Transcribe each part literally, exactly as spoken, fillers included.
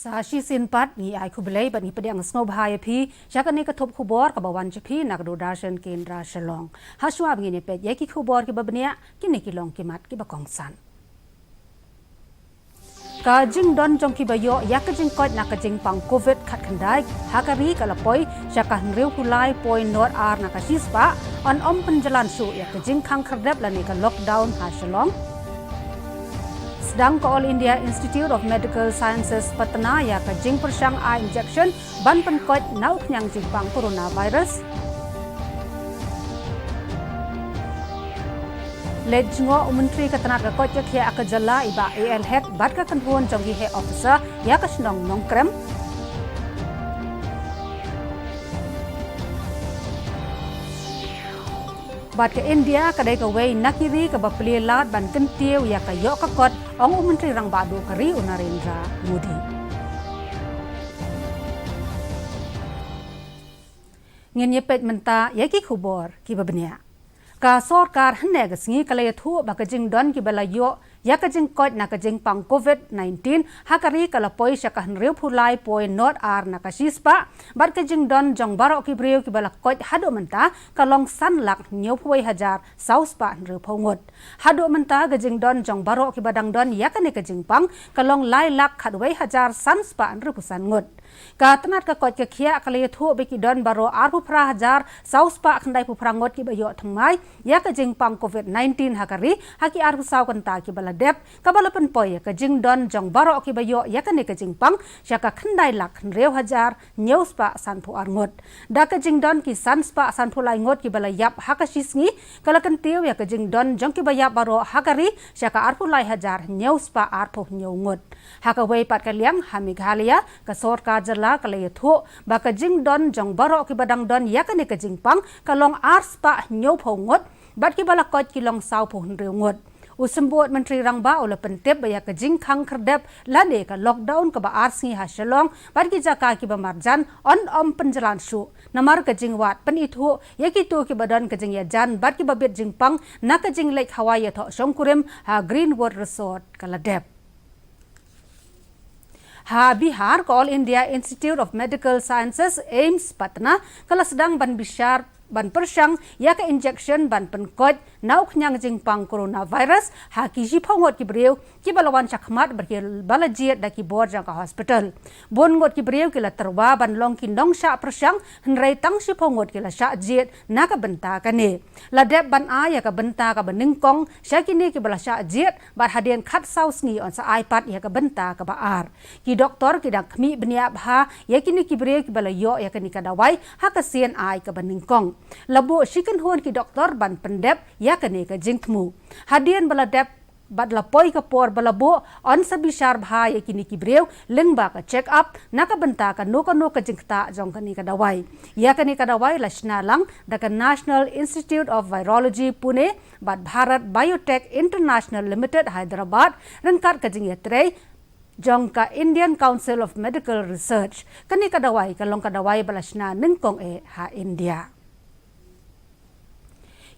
Sa shisien pat ngi ai khublei bad ngi pdiang sngewbha ïa phi sha kane ka thup khubor kaba wan sha phi na ka Doordarshan Kendra Shillong. Ha shuwa ba ngin ïa peit ïa ki khubor kiba bniah, kine ki long ki mat kiba kongsan. Ka jingdon jong kiba ïoh ïa ka jingkoit na ka jingpang covid khatkhyndai ha ka ri ka la poi sha ka hynriewphew lai point nod ar na ka shispah, yn ym pynjlan shuh ïa ka jingkhang khyrdep lane ka lockdown ha Shillong. Sdang ka All India Institute of Medical Sciences Patna ïa ka jingpyrshang ai injection ban pynkoit na u khñiang jingpang coronavirus. Leit jngoh u Myntri ka tnat ka koit ka khiah ka jylla i Bah A L Hek bad ka kynhun jong ki heh officer ïa ka shnong Nongkrem. Bad ka India ka dei kawei na ki ri kaba plie lad ban kyntiew ïa ka ïoh ka kot, ong u Myntri Rangbah Duh ka ri u Narendra Modi. Ngin ïa peit mynta ïa ki khubor kiba bniah. Ka sorkar hynne ka sngi ka la ïathuh ba ka jingdon kiba la ïoh ïa ka jingkoit na ka jingpang covid nineteen ha ka ri ka la poi sha ka hynriewphew lai point nod ar na ka shispah, bad ka jingdon jong baroh ki briew kiba la koit haduh mynta ka long san lak hynñiewphew wei hajar saw spah hynriewphew ngut. Haduh mynta ka jingdon jong baroh kiba dang don ïa kane ka jingpang ka long lai lak khatwei hajar san spah hynriewphew san ngut. Ka tnat ka koit ka khiah ka la ïathuh ba ki don baroh arphew phra hajar saw spah khyndaiphew phra ngut kiba ïoh thymmai ïa ka jingpang covid nineteen ha ka ri ha ki arphew saw kynta kiba la dep, kaba la pynpoi ïa ka jingdon jong baroh kiba ïoh ïa kane ka jingpang sha ka khyndai lak hynriew hajar hynñiew spah sanphew ar ngut. Da ka jingdon ki san spah sanphew lai ngut kiba la ïap ha ka shi sngi, ka la kyntiew ïa ka jingdon jong kiba ïap baroh ha ka ri sha ka arphew lai hajar hynñiew spah arphew hynñiew ngut. Ha kawei pat ka liang, ha Meghalaya, ka sorkar jylla ka la ïathuh ba ka jingdon jong baroh kiba dang don ïa kane ka jingpang ka long ar spah hynñiewphew ngut, bad kiba la koit ki long sawphew hynriew ngut. U Symbud Myntri Rangbah u la pyntip ba ïa ka jingkhang khyrdep lane ka lockdown kaba ar sngi ha Shillong bad ki jaka kiba marjan yn ym pynjlan shuh, namar ka jingwad pynithuh ïa kito kiba don ka jingïajan bad kiba bit jingpang na ka jingleit hawai ïathoh shongkurim ha Greenwood Resort ka la dep. Ha Bihar, ka All India Institute of Medical Sciences, AIIMS, Patna, ka la sdang ban bishar ban pyrshang ïa ka injection ban pynkoit na u khñiang jingpang coronavirus ha ki shiphew ngut ki briew kiba la wan shakhmat bad kiba la jied da ki bor jong ka hospital. Bun ngut ki briew ki la tyrwa ban long ki nongshah pyrshang, hynrei tang shiphew ngut ki la shah jied na ka bynta kane. La dep ban ai ïa ka bynta kaba nyngkong sha kine kiba la shah jied, bad hadien khatsaw sngi yn sa ai pat ïa ka bynta kaba ar. Ki doktor ki dang khmih bniah bha ïa kine ki briew kiba la ïoh ïa kane ka dawai ha ka sien ai kaba nyngkong. La buh shi kynhun ki doktor ban pyndep ïa kane ka jingthmu. Hadien ba la dep bad la poi ka por ba la buh, yn sa bishar bha ïa kine ki briew lyngba ka check up na ka bynta kano kano ka jingktah jong kane ka dawai. Ïa kane ka dawai la shna lang da ka National Institute of Virology, Pune, bad Bharat Biotech International Limited, Hyderabad, ryngkat ka jingïatrei jong ka Indian Council of Medical Research. Kane ka dawai ka long ka dawai ba la shna nyngkong eh ha India.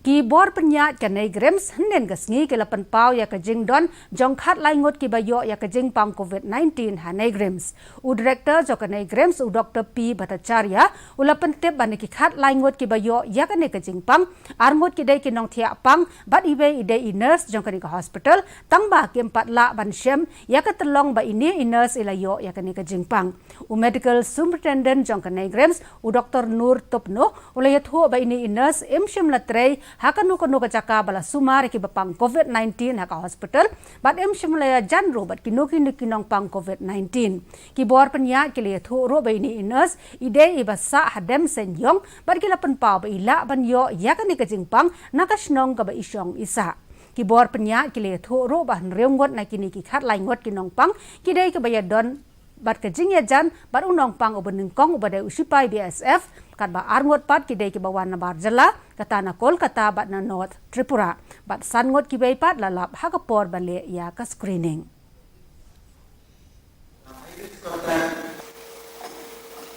Ki bor pynïaid ka NEIGRIHMS hynnin ka sngi ki la pynpaw ïa ka jingdon jong khatlai ngut kiba ïoh ïa ka jingpang covid nineteen ha NEIGRIHMS. U Director jong ka NEIGRIHMS, u Doktor P Bhattacharya, u la pyntip ba na ki khatlai ngut kiba ïoh ïa kane ka jingpang, ar ngut ki dei ki nongthiah pang bad iwei i dei i nurse jong kane ka hospital, tangba kim pat lah ban shem ïa ka tyllong ba ine i nurse i la ïoh ïa kane ka jingpang. U Medical Superintendent jong ka NEIGRIHMS, u Doktor Nur Tupnuh, u la ïathuh ba ine i nurse im shym la trei ha kano kano ka jaka ba la sumar ïa kiba pang covid nineteen ha ka hospital, bad im shym la ïajan ruh bad kino kino ki nongpang covid nineteen. Ki bor pynïaid ki la ïathuh ruh ba ine i nurse i dei iba sah hadem seng ïong, bad ki la pynpaw ba i lah ban ïoh ïa kane ka jingpang na ka shnong kaba i shong i sah. Ki bor pynïaid ki la ïathuh ruh ba hynriew ngut na kine ki khatlai ngut ki nongpang ki dei kiba ïadon bad ka jingïajan bad u nongpang uba nyngkong uba dei u shipai B S F, katba ar ngut pat ki dei kiba wan nabar jylla, kata na Kolkata bad na North Tripura, bad san ngut kiwei pat la lap ha ka por ba leh ïa ka screening.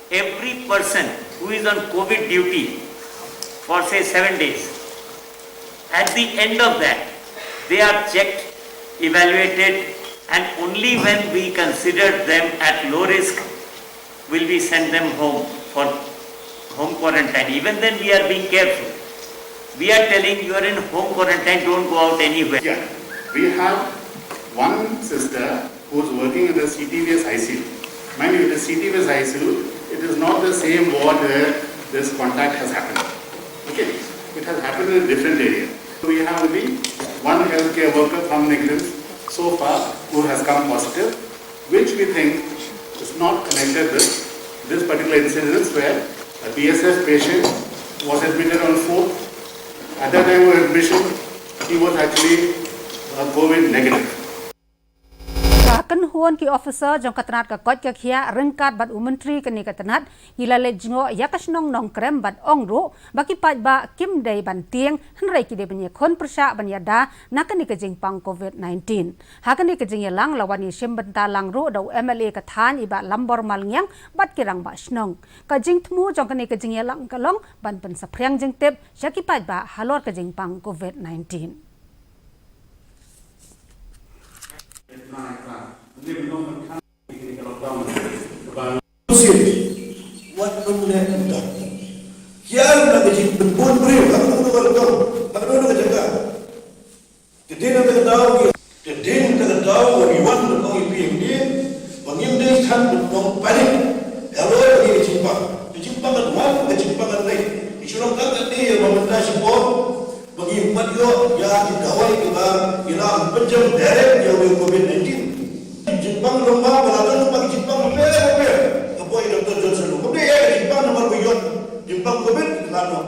Every person who is on covid duty for say seven days, at the end of that they are checked, evaluated, And only when we consider them at low risk will we send them home for home quarantine. Even then, we are being careful. We are telling you are in home quarantine, don't go out anywhere. Yeah, we have one sister who's working in the C T V S I C U. Mind you, it is C T V S I C U. It is not the same ward where this contact has happened. Okay, it has happened in a different area. So we have only one healthcare worker from NECRIHMS so far who has come positive, which we think is not connected with this particular incidence where a B S F patient was admitted on fourth. At the time of admission, he was actually uh, COVID negative. Ka kynhun ki officer jong ka tnat ka koit ka khiah ryngkat bad u myntri kane ka tnat ki la leit jngoh ïa ka shnong Nongkrem bad ong ruh ba ki paidbah kim dei ban tieng hynrei ki dei ban ïakhun pyrshah ban ïada na kane ka jingpang COVID nineteen. Ha kane ka jingïalang la wan ïashim bynta lang ruh da u M L A ka thaiñ i Bah Lambor Malngiang bad ki rangbah shnong. Ka jingthmu jong kane ka jingïalang ka long ban pynsaphriang jingtip sha ki paidbah halor ka jingpang COVID nineteen. Wat nong leh nong dap. Kiar na ka jingpynbun briew ha kano kano ka rukom, ha kano kano ka jaka. Te dei na ka daw, te dei na ka daw ngi wan ban ong ïa phi hangne ba ngim dei than ban ong panic. Halor kane ka jingpang, ka jingpang kan wan, ka jingpang kan leit. Ngi shu long katne ïa ba mynta shipor ba ngi mat ïoh ïa ki dawai kiba ngi la pynjem direct ïa u COVID nineteen. Jingpang long ba la don ba jingpang bapher bapher. Ka poi Doctor Johnson, kumne ïa ka jingpang namar ba ïoh jingpang COVID ka long.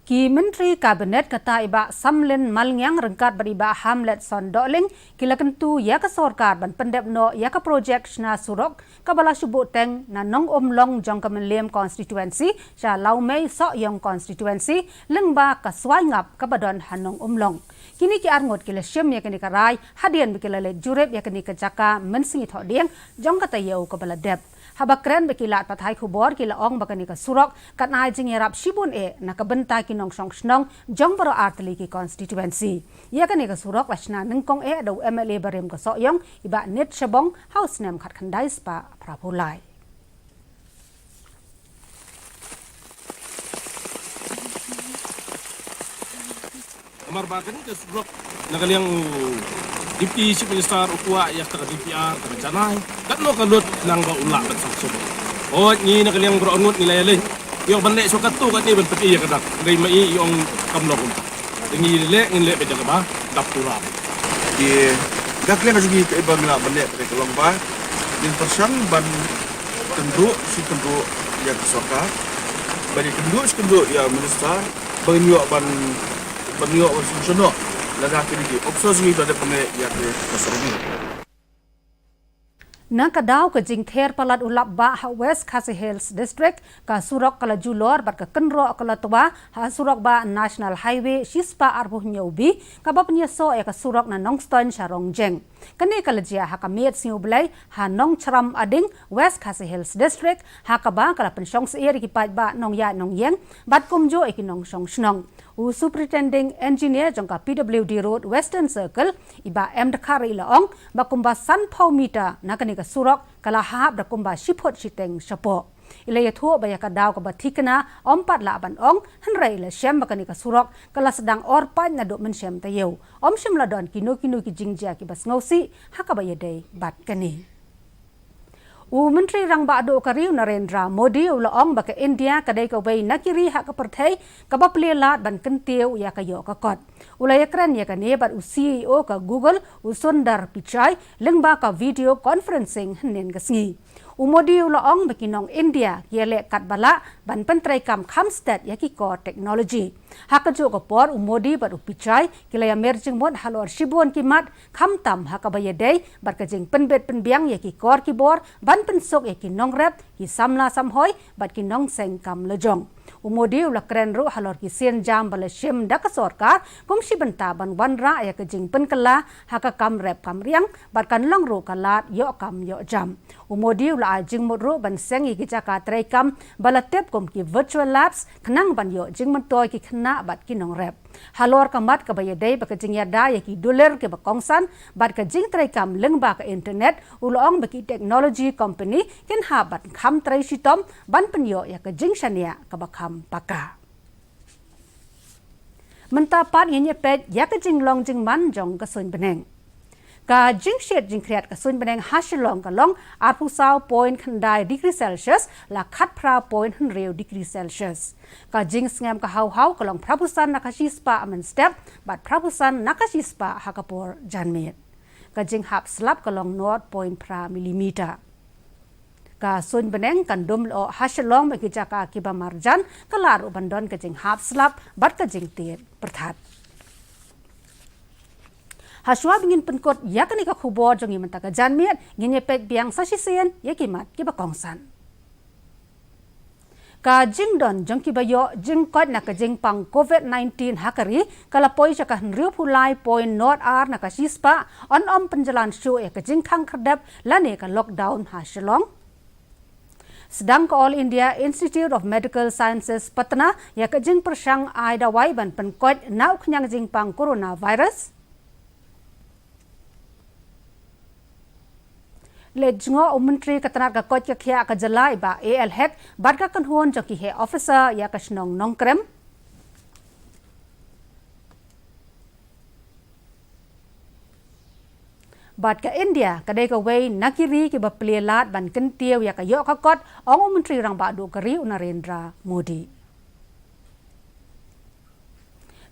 Ki Myntri Kabinet kata i Bah Samlin Malngiang ryngkat bad i Bah Hamletson Dohling ki la kyntu ïa ka sorkar ban pyndep noh ïa ka projek shna surok kaba la shu buhteng na Nongumlong jong ka Mylliem Constituency sha Lawmei Sohiong Constituency lyngba ka swai ngap kaba don ha Nongumlong. Kine ki arngut ki la shim ïa kane ka rai hadien ba ki la leit jurip ïa kane ka jaka mynsngi Thohdieng jong ka taïew kaba la dep. Haba kren bad ki lad pathai khubor ki la ong ba kane ka surok kan ai jingïarap shibun eh na ka bynta ki nongshong shnong jong baroh artylli ki constituency. Ïa kane ka surok la shna nyngkong eh da u M L A barim ka Sohiong i Bah Nit Shabong ha u snem khatkhyndai spah phraphew lai. Namar ba kane ka surok na ka liang u Deputy Chief Minister u kwah ïa ka D P R ka janai katno ka lut nang ba u lah ban sanction. Hooid ngi na ka liang baroh arngut ngi la ïaleh ïa ban leh shuh katto katne ban pyni ïa ka dak dei ma i ong kam long. Ngi leh ngin leh bad ïa kaba dap pura. Ki dak leh ka jong ngi ka iba ngi lah ban leh ka long ba ngin pyrshang ban kynduh shi kynduh ïa ka sorkar. Ban kynduh shi kynduh ïa minister. Ban ïoh ban ban ïoh ban solution noh. Lada kine ki options ngi da dep ne ïa ki ka surok. Na ka daw ka jingther palat u lap bah ha West Khasi Hills District, ka surok ka la julor bad ka kynroh ka la twa ha surok bah National Highway shispah arphew hynñiew B, kaba pynïasoh ïa ka surok na Nongstoiñ sha Rongjeng. Kane ka la jia ha ka miet sngi U Blei ha Nongchram Ading, West Khasi Hills District, ha kaba ka la pynshong syier ïa ki paidbah nongïaid nongïeng bad kumjuh ïa ki nongshong shnong. U Superintending Engineer jong ka P W D Road Western Circle, i Bah M Dkhar i la ong ba kumba sanphew meter na kane ka surok ka la hap da kumba shi phut shiteng shapoh. I la ïathuh ba ïa ka daw kaba thikna ym pat lah ban ong, hynrei i la shem ba kane ka surok ka la sdang orpait naduh mynshem taïew. Ym shym la don kino kino ki jingjia kiba sngewsih ha kaba ïadei bad kane. U Myntri Rangbah Duh ka ri u Narendra Modi u la ong ba ka India ka dei kawei na ki ri ha ka pyrthei kaba plie lad ban kyntiew ïa ka ïoh ka kot. U la ïakren ïa kane bad u C E O ka Google u Sundar Pichai lyngba ka video conferencing hynnin ka sngi. U Modi u la ong ba ki nong India ki ïaleh katba lah ban pyntreikam kham stet ïa ki kor technology. Ha kajuh ka por u Modi bad u Pichai ki la ïamer jingmut halor shibun ki mat, khamtam ha kaba ïadei bad ka jingpynbit pynbiang ïa ki kor ki bor ban pynsuk ïa ki nongrep, ki samla samhoi bad ki nongseng kam lajong. U Modi u la kren ruh halor ki sienjam ba la shim da ka sorkar kum shi bynta ban wanrah ïa ka jingpynkylla ha ka kam rep kam riang bad kan long ruh ka lad ïoh kam ïoh jam. U Modi u la ai jingmut ruh ban seng ïa ki jaka treikam ba la tip kum ki virtual labs khnang ban ïoh jingmyntoi ki khynnah bad ki nongrep. Halor ka mat kaba ïadei bad ka jingïada ïa ki dulir kiba kongsan bad ka jingtreikam lyngba ka internet, u la ong ba ki technology company kin hap ban kham trei shitom ban pynïoh ïa ka jingshaniah kaba kham paka. Mynta pat ngin ïa peit ïa ka jinglong jingman jong ka suiñ bneng. Ka jingshit jingkhriat ka suiñ bneng ha Shillong ka long arphew saw point khyndai degree Celsius, la khatphra point hynriew degree Celsius. Ka jingsngem ka hawhaw ka long phraphew san na ka shispah mynstep bad phraphew san na ka shispah ha ka por janmiet. Ka jinghap slap ka long nought point phra millimeter. Ka suiñ bneng kan dum lyoh ha Shillong bad ki jaka kiba marjan, ka lah ruh ban don ka jinghap slap bad ka jingtied pyrthat. Hashwa ba ngin pynkut ïa kane ka khubor jong ngi mynta ka janmiet, ngin ïa peit biang sa shisien ïa ki mat kiba kongsan. Ka jingdon jong kiba ïoh jingkoit na ka jingpang covid nineteen ha ka ri ka la poi sha ka hynriewphew lai point nought ar na ka shispah, yn ym pynjlan shuh ïa ka jingkhang khyrdep lane ka lockdown ha Shillong. Sdang ka All India Institute of Medical Sciences Patna ïa ka jingpyrshang ai dawai ban pynkoit na u khñiang jingpang coronavirus. Leit jngoh u Myntri ka tnat ka koit ka khiah ka jylla i Bah A L Hek bad ka kynhun jong ki heh officer ïa ka shnong Nongkrem. Bad ka India ka dei kawei na ki ri kiba plie lad ban kyntiew ïa ka ïoh ka kot, ong u Myntri Rangbah Duh ka ri u Narendra Modi.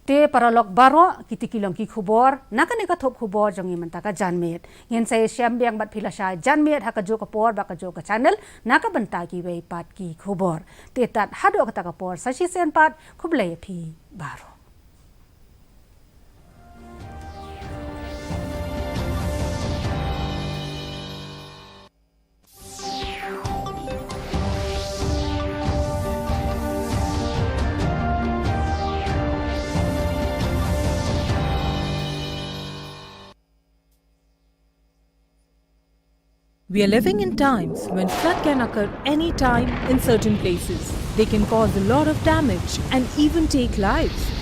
Te paralok baroh, kiti ki long ki khubor na kane ka thup khubor jong ngi mynta ka janmiet. Ngin sa ïashem biang bad phi lashai janmiet ha kajuh ka por bad kajuh ka channel na ka bynta kiwei pat ki khubor. Te tad haduh kata ka por, sa shisien pat, khublei ïa phi baroh. We are living in times when flood can occur anytime in certain places. They can cause a lot of damage and even take lives.